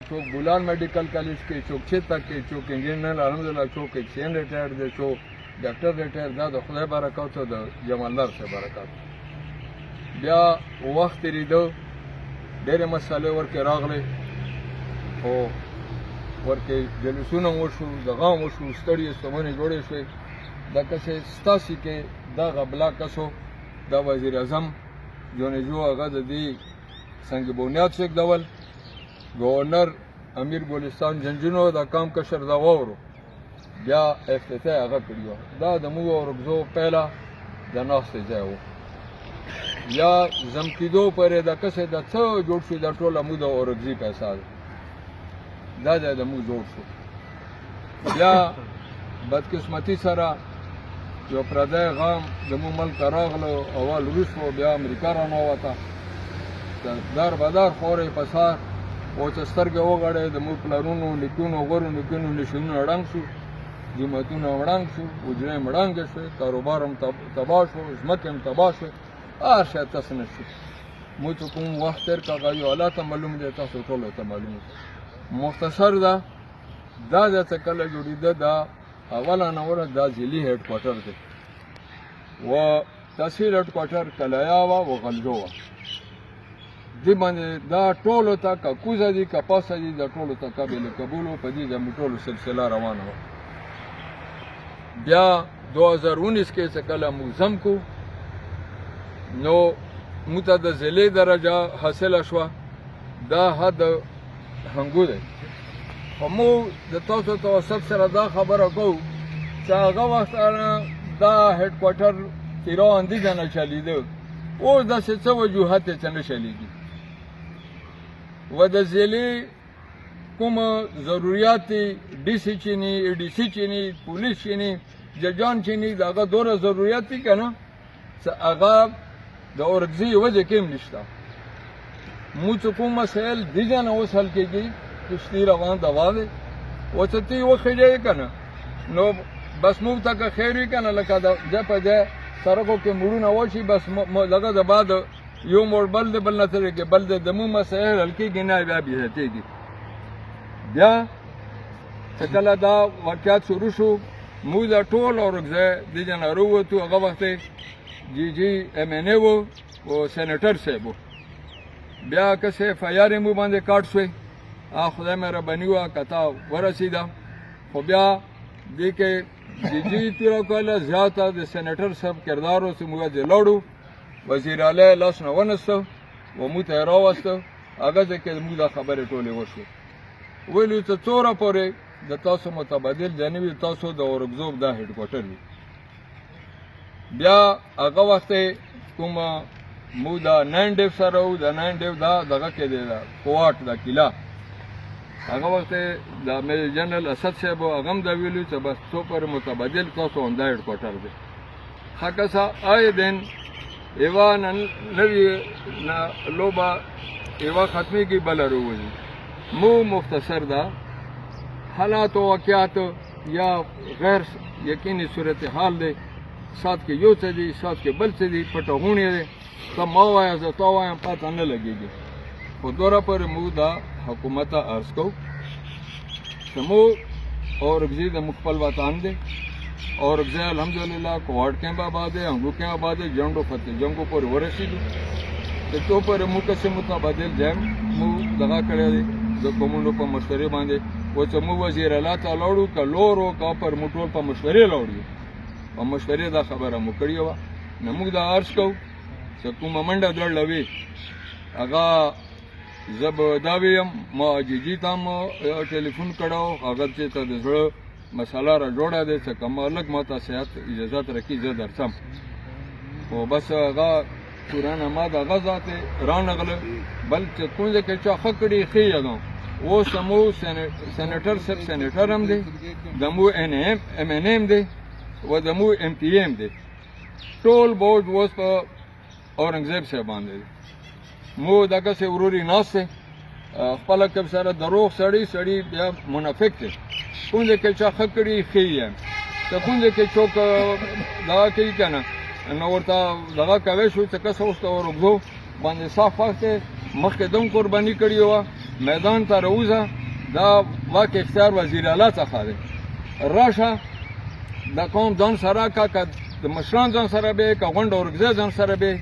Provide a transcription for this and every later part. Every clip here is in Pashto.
څوک بولان میډیکل کالج کې، څوک چیتا کې، څوک انجینر، الحمدلله څوک ایکسین ریټایرډ دی، څوک ډاکټر ریټایرډ. دا د خدای برکات او د جمالدار صاحب برکات. بیا وخت تېرېده، ډېرې مسئلې ورکې راغلې، خو ورکې جلوسونه وشو، دغه هم وشو، ستړي ستومنې جوړې شوې. دکسې ستاسې کې دغه بلا کسو د وزیر اعظم جونیجو هغه د دې سنګ بنیاد څېږدول. گورنر امیر ګلستان جنجونو د کام کشر دا واورو، بیا افتتاح هغه کړی و. دا د موږ اورکزو پیله د ناستې ځای و، یا زم کېدو پورې د کسې د څه جوړ شو، دا ټوله موږ د اورکزي پیسه ده، دا ځای د موږ جوړ شو. بیا بدقسمتي سره یو پردی غم د موږ ملک ته راغلو، اول روس و، بیا امریکا راننوته، در بدر خورې په سر او چې سترګې وغړې د موږ پلرونو نیکونو غورو نیکونو نشونونه ړنګ شو، جوماتونه هم ړنګ شو، حجرې هم ړنګې شوې، کاروبار هم تباه شو، ځمکې هم تباه شوې، هر شی تس نه شو. موږ چې کوم وخت تېر کړ هغه یو الله ته معلوم دی، تاسو ټولو ته معلوم دی. مختصر ده دا ځای څه کله جوړېده، دا اوله نه وره دا ضلعي هیډکوارټر دی و تحصیل هیډکوارټر کلایا وه و غلجو وه. دې باندې دا ټولو ته که کوزه دي که پاسه دي، دا ټولو ته قابل قبول و. په دې ځای مو ټولو سلسله روانه وه. بیا 2019 کې چې کله موږ ضم کو نو موږ ته د ضلعې درجه حاصله شوه. دا حد هنګو دی، خو موږ د تاسو توسط سره دا خبره کوو چې هغه وخت دا هډکوارټر تیرا اندی نه چلیده، اوس داسې څه وجوهات یې چې نه چلیږي. و د ضلعې کوم ضروریات دي، ډي سي چې ني، ای ډي سي چې ني، پولیس چې ني، ججان چې ني، د هغه دومره ضروریات دي که نه چې هغه د اورکزي وجه کې هم نشته. موږ چې کوم مسایل دي ځای نه اوس حل کېږي، کشتي روان دوا دی او چې ته یې وخېژوې که نه نو بس موږ ته که خیر وي که نه، لکه د ځای په ځای سړکو کې مړونه وشي، بس دغه د بعد یو موړ بل دی، بل نه تېرېږي، بل دی، د موږ مسایل حل کېږي نه، بیا بېعزتېږي. بیا چې کله دا واقعیات شروع شو، موږ دا ټول اورکزی دې ځای نه راووتو. هغه وخت جی جی ایم این ای و او سېنېټر صاحب و. بیا کسې اف آی آر یې موږ باندې کاټ شوې، خدای مهرباني وه که تا ورسېده. خو بیا دې کې جی جی توره کوله، زیاته د سېنېټر صاحب کردار و چې موږ دې لاړو، وزیر اعلی لاس نه ونسته و موږ ته یې راوسته. هغه ځای کې موږ دا خبرې ټولې وشوې، ویلو چې څوره پورې د تاسو متبادل ځای نه وي، تاسو د اورکزوب دا هډکوارټر وي. بیا هغه وخت کوم مو دا ناین ډیو سره و، د ناین ډیو دا دغه کې دی، دا کوارټ دا قلعه، هغه وخت د میجر جنرال اسد صاحب هغه هم دا ویلو چې بس څو پورې متبادل تاسو همدا هډکوارټر دی. ښه کسه آی دن یوه نوې لوبه یوه ختمېږي بله راوځي. مو مختصر ده حالات او واقعات یا غیر یقیني صورتحال دی، سات کې یو څه دي، سات کې بل څه دي، پټه غونې دی، ته ما وایه زه تا وایم، پته نه لګېږي. خو دوره پورې موږ دا حکومت ته عرض کوو چې موږ اورکزي د موږ خپل وطن دی. اورکزی الحمدلله کوهاټ کې هم آباد دی، هنګو کې هم آباد دی، جنډو فتح جنګو پورې ورسېدو. چې څو پورې موږ کسې متبادل ځای موږ دغه کړی دی د قومونو په مشورې باندې. و چې موږ وزیر اعلی ته لاړو که لور و که پر موږ ټول په مشورې لاړو یو، په مشورې دا خبره مو کړې وه. نو موږ دا عرض کوو چې کومه منډه درلوي هغه زه به دا ویم، ما جي جي ته هم ټلیفون کړو، هغه چې ته د زړه مسله را جوړه دی چې که ما لږ ما ته صحت اجازت راکړي زه درځم. خو بس هغه پورانه ما د هغه ذات رانغله. بل چې کوم ځای کې چا ښه کړي ښه یې نو اوس مو سېنېټر صاحب سېنېټر هم دی، د مو این ایم ایم این ایم دی و د مو ایم پي ایم دی، ټول بوج اوس په اورنګزیب صاحب باندې دی. مو دغسې وروري ناست دی، خپله که سره دروغ سړی سړی بیا منافق دی. کوم ځای کې چا ښه کړي ښه یې، که کوم ځای کې څوک دغه کوي که نه نو ورته دغه کوی شو چې کس اوس د اورکزو باندې صاف پاک دی، مخکې دم قرباني کړې وه، میدان ته راوځه. دا واک اختیار وزیر اعلی څخه دی. راشه د قوم ځان سره کا، که د مشران ځان سره به، که غونډه اورګزی ځان سره به،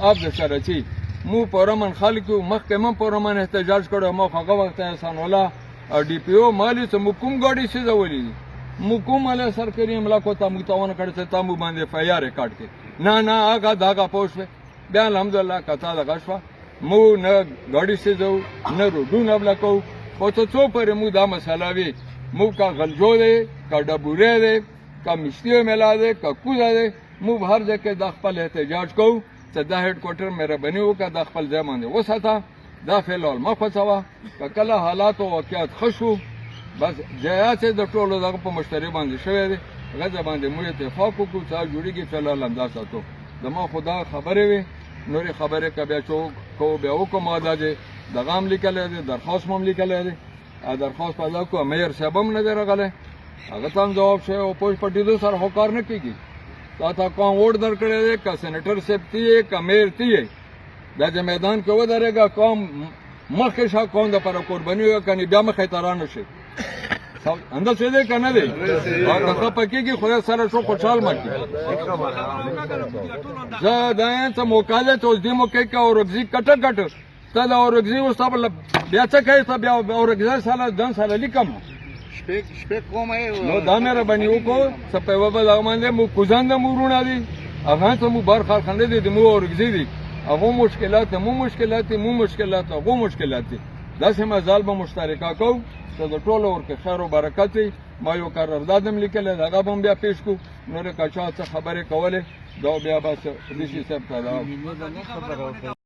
اب د سره چی مو پرمن خلک یو. مخکې مم پرمن احتجاج کړو، مو هغه وخت احسان الله او ډي پی او مالي څه مو کوم ګاډي سیزولې دي، مو کوم علی سرکاري املاکو ته موږ تاوان کړی چې تا مو باندې اف آی آر ریکارډ کړي. نه نه، هغه دغه پوه شوې. بیا الحمدلله کتا دغه شوه، مو نه ګاډي سیزو نه روډونه ابله کوو، خو ته څو پورې مو دا مسله وي، مو که غلجو دی، که ډبورې دی، که مشتیو ملا دی، که کوزه دی، موږ هر ځای کې دا خپل احتجاج کوو چې دا هډکوارټر مهرباني وکړه دا خپل ځای باندې وساته، دا فعل مه خوڅوه. که کله حالات او واقعات ښه شو، بس جیا چې د ټولو دغه په مشتري باندې شوی دی، هغه ځای باندې موږ اتفاق وکړو چې جوړېږي. فعل همدا ساتو. زما خو دا خبرې وې، نورې خبرې که بیا څوک کوو بیا وکړو. ما دا چې دغه هم لیکلی دی، درخواست مو هم لیکلی دی، درخواست پیدا کړو. میر صاحب هم نه دی راغلی، هغه ته هم ځواب شوی او پوه پټېدو سره خو کار نه کېږي. تا ته کوم ووټ درکړی دی، که سېنېټر صاحب تی یې، که میر تی یې، دا چې میدان کې ودرېږه، قوم مخکې شه، قوم دپاره قرباني وکړه، کنې بیا مخې ته رانه شي. همداسې دی که نه دی؟ او که خفه کېږي خدای سره شو خوشحال مه کړي. زه دا یم څه موقع ده چې اوس دې موقع کې اورکزي کټه کټ ته د اورکزي اوس ته بیا څه کوې؟ ته بیا اورکزی سره ځان سره لیکم شپږ قومه. نو دا مهرباني وکړو چې په یوه بل هغه باندې مو کوزان د مو وروڼه دي، هغه څه مو بار کارخانه دي، د مو اورکزي دي، هغو مشکلات مو مشکلات دي، مو مشکلات هغو مشکلات دي. داسې مزال به مشترکه کوو چې د ټولو ورکې خیر او برکت وي. ما یو قرارداد هم لیکلی، هغه به هم بیا پېښ کړو. نورې که چا څه خبرې کولې دا بیا بس ډي سي صاحب ته دا.